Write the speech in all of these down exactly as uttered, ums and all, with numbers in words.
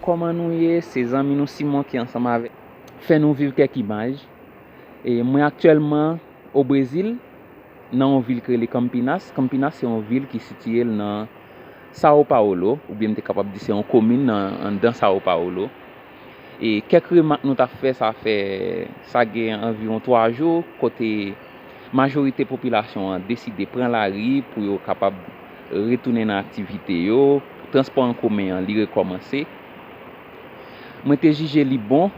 Kòman nou ye? Se zanmi nou Simon ki ansanm avèk fè nou viv kèk imaj. E mwen aktyèlman o Brezil, nan yon vil ki rele Campinas. Campinas se yon vil ki sitiye l nan São Paulo, oubyen m te kapab di se yon komin nan anndan São Paulo. E kèk remak nou t ap fè, sa fè, sa gen anviwon twa jou, kote majorite popilasyon an deside pran lari pou yo kapab retounen nan aktivite yo, transpò an komen an, li rekòmanse. Mwen te jije li bon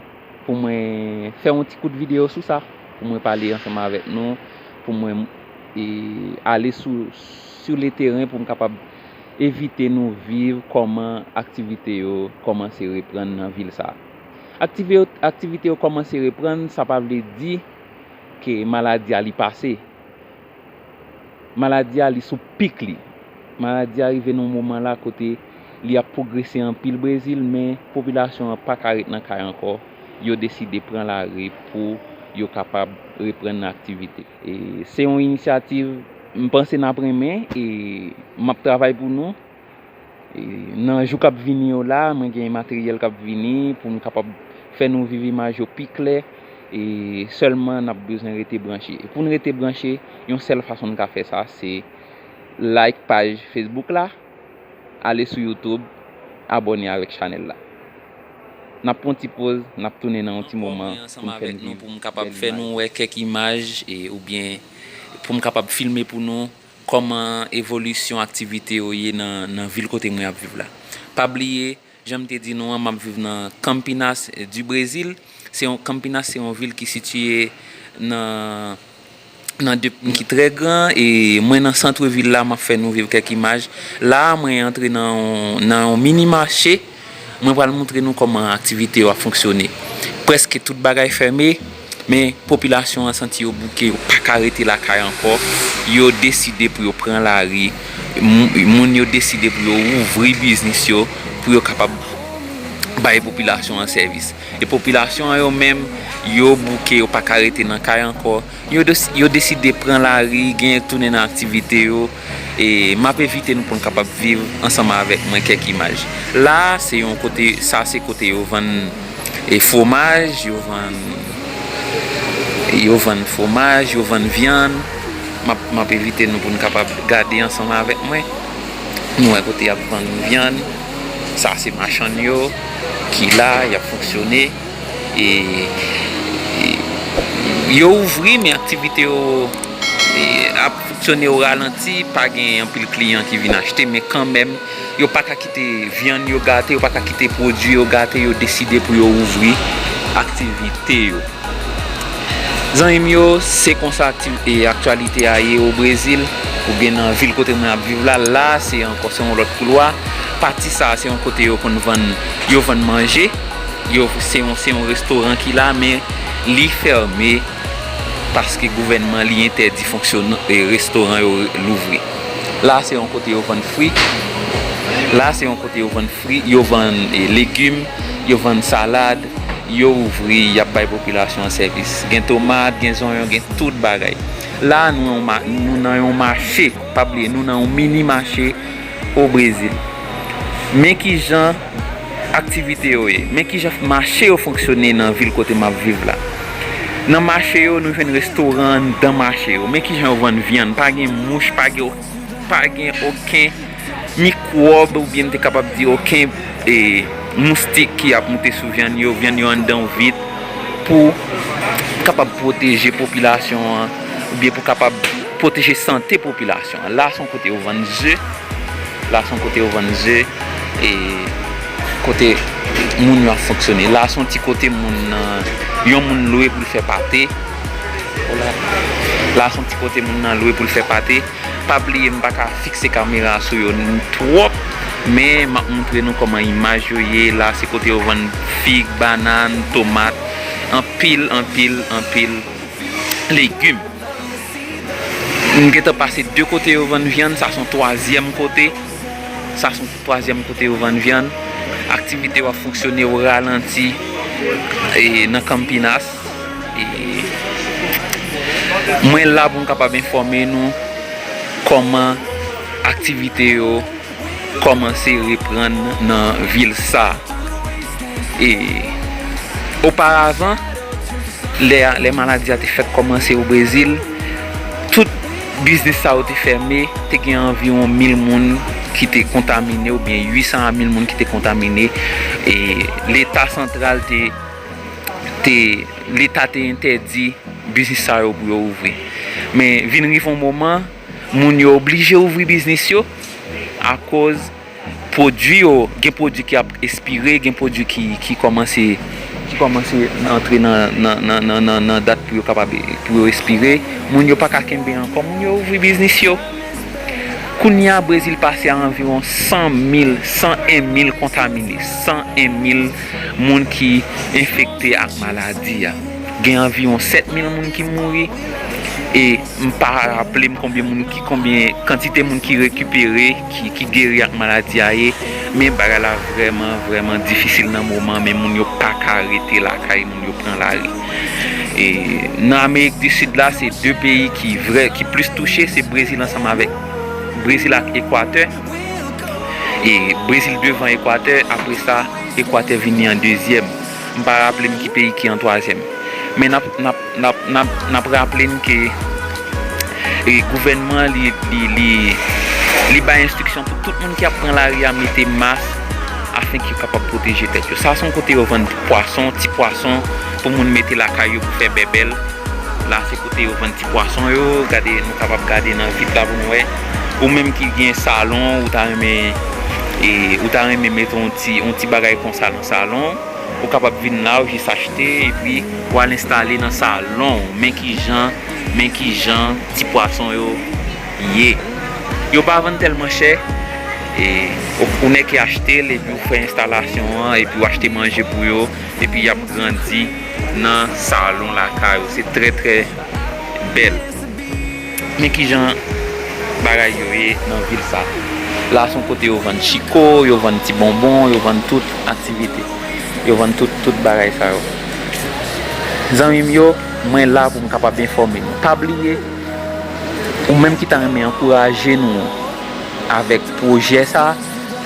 pou mwen fè yon ti kout videyo sou sa, pou mwen pale ansanm avèk nou, pou mwen, e, ale sou, sou le teren pou m kapab evite nou viv kòman aktivite yo kòmanse reprann nan vil sa. Aktive-, aktivite yo kòmanse reprann, sa pa vle di ke maladi a li pase. Maladi a li sou pik li. Maladi a rive nan yon moman la kote li ap pwogrese anpil Brezil, men popilasyon an pa ka ret nan kay ankò. Yo deside pran lari pou yo kapab reprann aktivite. E se yon inisyativ m panse n ap renmen e m ap travay pou nou. E nan jou k ap vini yo la, mwen gen materyèl k ap vini pou m kapab fè nou viv imaj yo pi klè. E sèlman n ap bezwen rete branche. E pou n rete branche, yon sèl fason n ka fè sa, se like paj Facebook la, ale sou YouTube, abòne avèk chanèl la. N ap pran yon ti poz, n ap tounen nan yon ti moman pou m fè n viv bèl imaj. Pou m kapab fè nou wè kèk imaj, e, oubyen pou m kapab filme pou nou kòman evolisyon aktivite yo ye nan, nan vil kote mwen ap viv la. Pa bliye, jan m te di nou an, m ap viv nan Campinas, eh, du Brésil. Se yon, Campinas se yon vil ki sitiye nan, nan de, ki trè gran, e mwen nan sant vil la, m ap fè nou viv kèk imaj. La a, mwen antre nan yon, nan yon mini mache. Mwen pral montre nou kòman aktivite yo ap fonksyone. Prèske tout bagay fèmen, men popilasyon an santi yo bouke, yo pa ka rete lakay ankò. Yo deside pou yo pran lari. Mou-, moun yo deside pou yo ouvri biznis yo, pou yo kapab bay popilasyon an sèvis. E popilasyon an yo menm, yo bouke, yo pa ka rete nan kay ankò. Yo des-, yo deside pran lari, genyen tounen nan aktivite yo. E m ap envite nou pou n kapab viv ansanm avèk mwen kèk imaj. La a, se yon kote, sa se kote yo vann, e, fwomaj, yo vann, yo vann fwomaj, yo vann vyann. M ap, m ap envite nou pou n kapab gade ansanm avèk mwen. Nou wè kote y ap vann vyann. Sa se machann yo ki la, y ap fonksyone. E, e, yo ouvri, men aktivite yo, e, ap fonksyone o ralanti, pa gen anpil kliyan ki vin achte, men kanmenm, yo pa ka kite vyann yo gate, yo pa ka kite pwodui yo gate, yo deside pou yo ouvri aktivite yo. Zanmi m yo, se konsa akti-, e, aktyalite a ye o Brezil, oubyen nan vil kote mwen ap viv la. La, se ankò, se yon lòt koulwa. Pati sa a, se yon kote yo konn vann, yo vann manje. Yo, se yon, se yon restoran ki la, men li fèmen paske gouvènman li entèdi fonksyon-, e, restoran yo louvri. La, se yon kote yo vann fri. La, se yon kote yo vann fri, yo vann, e, legim, yo vann salad, yo ouvri, y ap bay popilasyon an sèvis. Gen tomat, gen zonyon, gen tout bagay. La, nou yon ma-, nou nan yon mache, pa bliye, nou nan yon mini mache o Brezil. Men kijan aktivite yo ye. Men kijan mache yo fonksyone nan vil kote m ap viv la. Nan mache yo, nou jwenn restoran anndan mache yo. Men kijan yo vann vyann. Pa gen mouch, pa gen, pa gen okenn mikwòb, oubyen m te kapab di okenn, e, moustik ki ap moute sou vyann yo. Vyann yo anndan vit pou kapab pwoteje popilasyon an, oubyen pou kapab pwoteje sante popilasyon an. La, se yon kote yo vann ze. La, se yon kote yo vann ze. E kote moun yo ap fonksyone. La, se yon ti kote moun nan, yon moun lwe pou l fè pate. La, se yon ti kote moun nan lwe pou l fè pate. Pa bliye, m pa ka fikse kamera sou yo n-, twòp, men m ap montre nou kòman imaj yo ye. La, se kote yo vann fig, banann, tomat, anpil, anpil, anpil legim. M gentan pase de kote yo vann vyann, sa se yon twazyèm kote. Sa se yon twazyèm kote yo vann vyann. Aktivite yo ap fonksyone o ralanti, e, nan Campinas. E, mwen la pou m kapab enfòme nou kòman aktivite yo kòmanse reprann nan vil sa. E oparavan, lè, lè maladi a te fèk kòmanse o Brezil, tout biznis sa yo te fèmen, te gen anviwon mil moun ki te kontamine, oubyen uit san a mil moun ki te kontamine. E Leta santral te, te, Leta te entèdi biznis sa yo pou yo ouvri. Men vin rive yon moman, moun yo oblije ouvri biznis yo akoz pwodui yo, gen pwodui ki ap espire, gen pwodui ki, ki kòmanse, ki kòmanse antre nan, nan, nan, nan, nan, nan dat pou yo kapab, pou yo espire. Moun yo pa ka kenbe ankò, moun yo ouvri biznis yo. Kounye a, Brezil pase a anviwon san mil, san en mil kontamine, san en mil moun ki enfekte ak maladi a. Gen anviwon sèt mil moun ki mouri, e m pa raple m konbyen moun ki, konbyen kantite moun ki rekipere, ki, ki geri ak maladi a ye, men bagay la vrèman, vrèman difisil nan moman, men moun yo pa ka rete lakay, moun yo pran lari. E nan Amerik di Sid la, se de peyi ki vrè, ki plis touche, se Brezil ansanm avèk, Brezil ak Ekwatè. E Brezil devan Ekwatè, apre sa, Ekwatè vini an dezyèm. M pa raple m ki peyi ki an twazyèm. Men n ap, n ap, n ap, n ap, n ap raple n ke, e, gouvènman an, li, li, li, li bay enstriksyon pou tout moun ki ap pran lari a mete mas afenke yo kapab pwoteje tèt yo. Sa se yon kote yo vann pwason, ti pwason pou moun mete lakay yo pou fè bèbèl. La se kote yo vann ti pwason yo. Gade, nou kapab gade nan vid la pou nou wè. Ou menm ki gen salon, ou ta renmen, e, ou ta renmen mete yon ti, yon ti bagay konsa nan salon, ou kapab vin la, ou jis achte, epi ou al enstale nan salon w. Men kijan, men kijan ti pwason yo ye. Yo pa vann tèlman chè, e, ou, ou nèke achte l, epi ou fè enstalasyon an, epi ou achte manje pou yo, epi y ap grandi nan salon lakay ou. Se trè, trè bèl. Men kijan bagay yo ye nan vil sa. La se yon kote yo vann chiko, yo vann ti bonbon, yo vann tout aktivite. Yo vann tout, tout bagay sa yo. Zanmi m yo, mwen la pou m kapab enfòme nou. Pa bliye, ou menm ki ta renmen ankouraje nou avèk pwojè sa,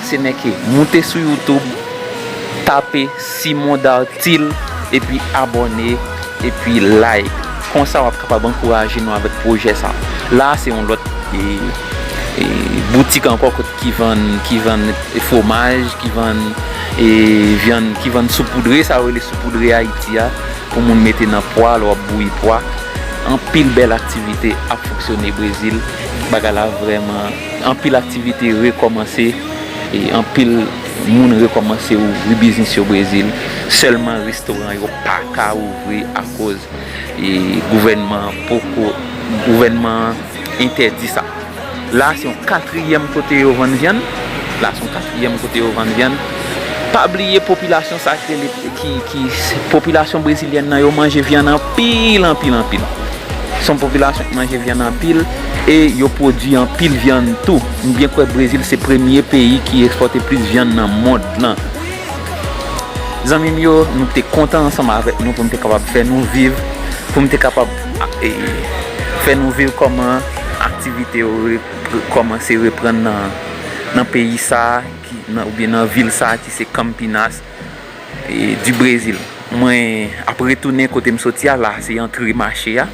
se nèke moute sou YouTube, tape Simon Dartil, epi abòne, epi like. Konsa w ap kapab ankouraje nou avèk pwojè sa. La se yon lòt, e, e, boutik ankò kot ki vann, ki vann fwomaj, ki vann, e, vyann, ki vann soupoudre, sa yo rele soupoudre Ayiti a, pou moun mete nan pwa, lè w ap bouyi pwa. Anpil bèl aktivite ap fonksyone Brezil. Bagay la vrèman, anpil aktivite rekòmanse, e anpil moun rekòmanse ouvri biznis yo Brezil. Sèlman restoran yo pa ka ouvri akoz, e, gouvènman poko, gouvènman entèdi sa. La se yon katriyèm kote yo vann vyann. La se yon katriyèm kote yo vann vyann. Pa bliye popilasyon sa ki rele, ki, ki, popilasyon brezilyèn nan, yo manje vyann anpil, anpil, anpil. Se yon popilasyon ki manje vyann anpil e yo pwodui anpil vyann tou. M byen kwè Brezil se premye peyi ki ekspòte plis vyann nan mond lan. Zanmi m yo, nou te kontan ansanm avèk nou pou m te kapab fè nou viv, pou m te kapab, e, fè nou viv kòman aktivite yo re-, re-, kòmanse reprann nan, nan peyi sa a, ki, nan, oubyen nan vil sa a ki se Campinas, e, di Brezil. Mwen ap retounen kote m soti a, la se antre mache a.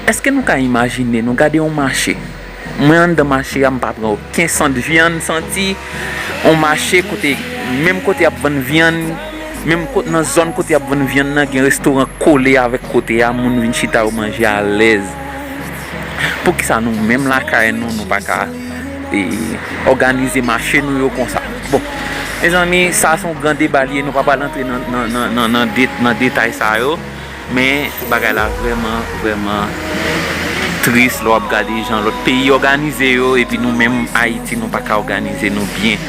Èske nou ka imajine, nou gade yon mache. Mwen anndan mache a, m pa pran okenn sant vyann santi. Yon mache kote, menm kote y ap vann vyann, menm ko-, nan zòn kote y ap vann vyann nan, gen restoran kole avèk kote a, moun vin chita yo manje alèz. Poukisa nou menm lakay nou, nou pa ka, e, òganize mache nou yo konsa? Bon, mezanmi, sa se yon gran deba li ye, nou pa pral antre nan, nan, nan, nan, nan de-, nan detay sa yo. Men bagay la vrèman, vrèman tris lè w ap gade jan lòt peyi òganize yo, epi nou menm Ayiti, nou pa ka òganize nou byen.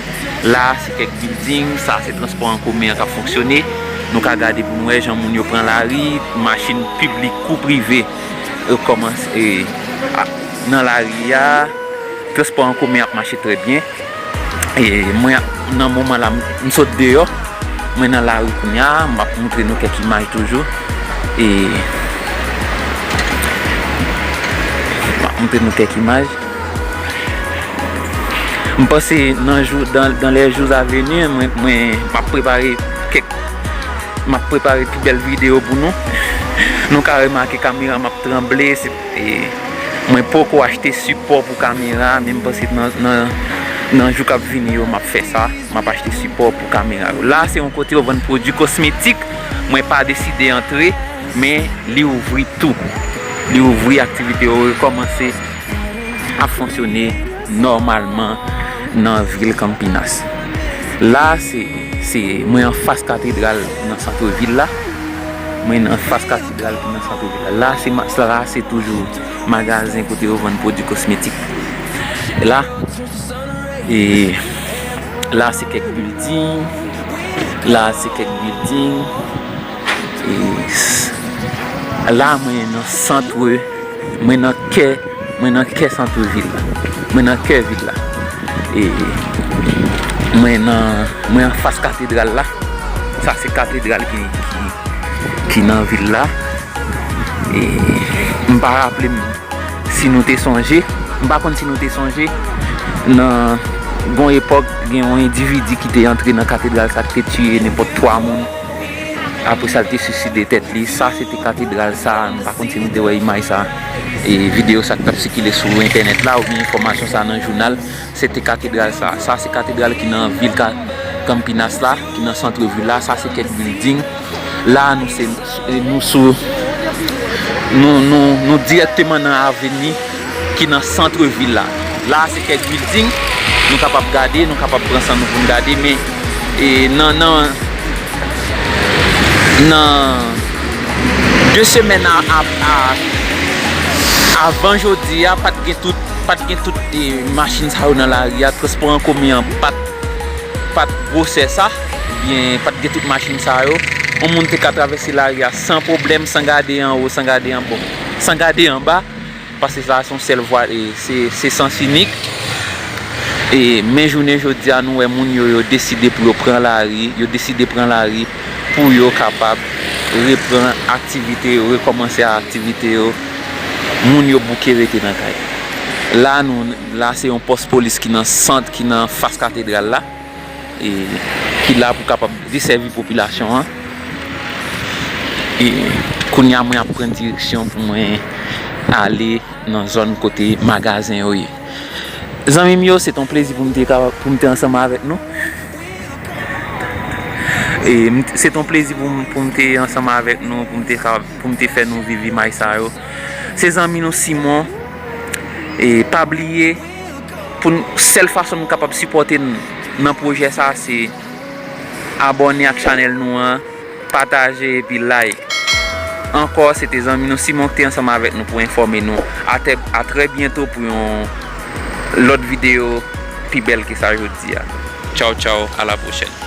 La, se kèk bilding, sa se transpò an komen an k ap fonksyone. Nou ka gade pou nou wè jan moun yo pran lari, machin piblik kou prive, e, kòmanse, e, a, nan lari a. Transpò an komen ap mache trè byen. E mwen, nan moman la, m, m sot deyò. Mwen nan lari kounye a, m ap montre nou kèk imaj toujou. E m ap montre nou kèk imaj. M panse nan jou, dans, dans les jours à venir, mwen, mwen, m ap prepare kèk M ap prepare pi bèl videyo pou nou. Nou ka remake kamera m ap tranble. Se, e, mwen poko achte sipò pou kamera, men m panse nan, nan, nan jou k ap vini yo, m ap fè sa. M ap achte sipò pou kamera yo. La, se yon kote yo vann pwodui kosmetik. Mwen pa deside antre, men li ouvri tou. Li ouvri, aktivite yo rekòmanse ap fonksyone nòmalman nan vil Campinas. La, se, se mwen anfas katedral nan sant vil la. Mwen anfas katedral ki nan sant vil la. La, se ma-, la, se toujou magazen kote yo vann pwodui kosmetik. La, e la, se kèk building. La, se kèk building. E s-, la, mwen nan sant, mwen nan kè, mwen nan kè sant vil la. Mwen nan kè vil la. E mwen nan, mwen anfas katedral la. Sa se katedral ki, ki, ki nan vil la. E m pa raple m si nou te sonje, m pa konn si nou te sonje, nan gon epòk, gen yon endividi ki te antre nan katedral sa, ki te tiye nenpòt twa moun. Apre sa, l te siside tèt li. Sa se te katedral sa, m pa konn si nou te wè imaj sa. E videyo sa ki t ap sikile sou entènèt la, oubyen enfòmasyon sa nan jounal, se te katedral sa. Sa se katedral ki nan vil Ka-, Campinas la, ki nan sant vil la. Sa se kèk building. La, nou se, nou sou, nou, nou, nou dirèkteman nan aveni ki nan sant vil la. La, se kèk building nou kapab gade, nou kapab pran san nou pou n gade, men, e, nan, nan, nan de semèn a, a, a, avan jodi a, pa t gen tout, pa t gen tout, e, machin sa yo nan lari a, transpò an komen an pa t, pa t gwosè sa, oubyen pa t gen tout machin sa yo. Yon moun te ka travèse lari a san pwoblèm, san gade anwo, san gade anbò, san gade anba, paske sa se yon sèl vwa, e se, se sans inik. E men jounen jodi a, nou wè moun yo, yo deside pou yo pran lari, yo deside pran lari pou yo kapab repran aktivite yo, rekòmanse aktivite yo. Moun yo bouke rete nan kay. La, nou, la, se yon pòs polis ki nan sant, ki nan fas katedral la, e ki la pou kapab desèvi popilasyon an. E kounye a, mwen ap pran direksyon pou mwen ale nan zòn kote magazen yo ye. Zanmi m yo, se t on plezi pou m te ka, pou m te ansanm avèk nou. E m, se t on plezi pou m, pou m te ansanm avèk nou, pou m te ka, pou m te fè nou viv imaj sa yo. Se zanmi nou Simon. E pa bliye, pou n, sèl fason nou kapab sipòte n nan pwojè sa, se abòne ak chanèl nou an, pataje epi like. Ankò, se te zanmi nou Simon ki te ansanm avèk nou pou enfòme nou. A trè, a trè byento pou yon lòt videyo pi bèl ke sa jodi a. Tchaw, tchaw, a la pwochèn.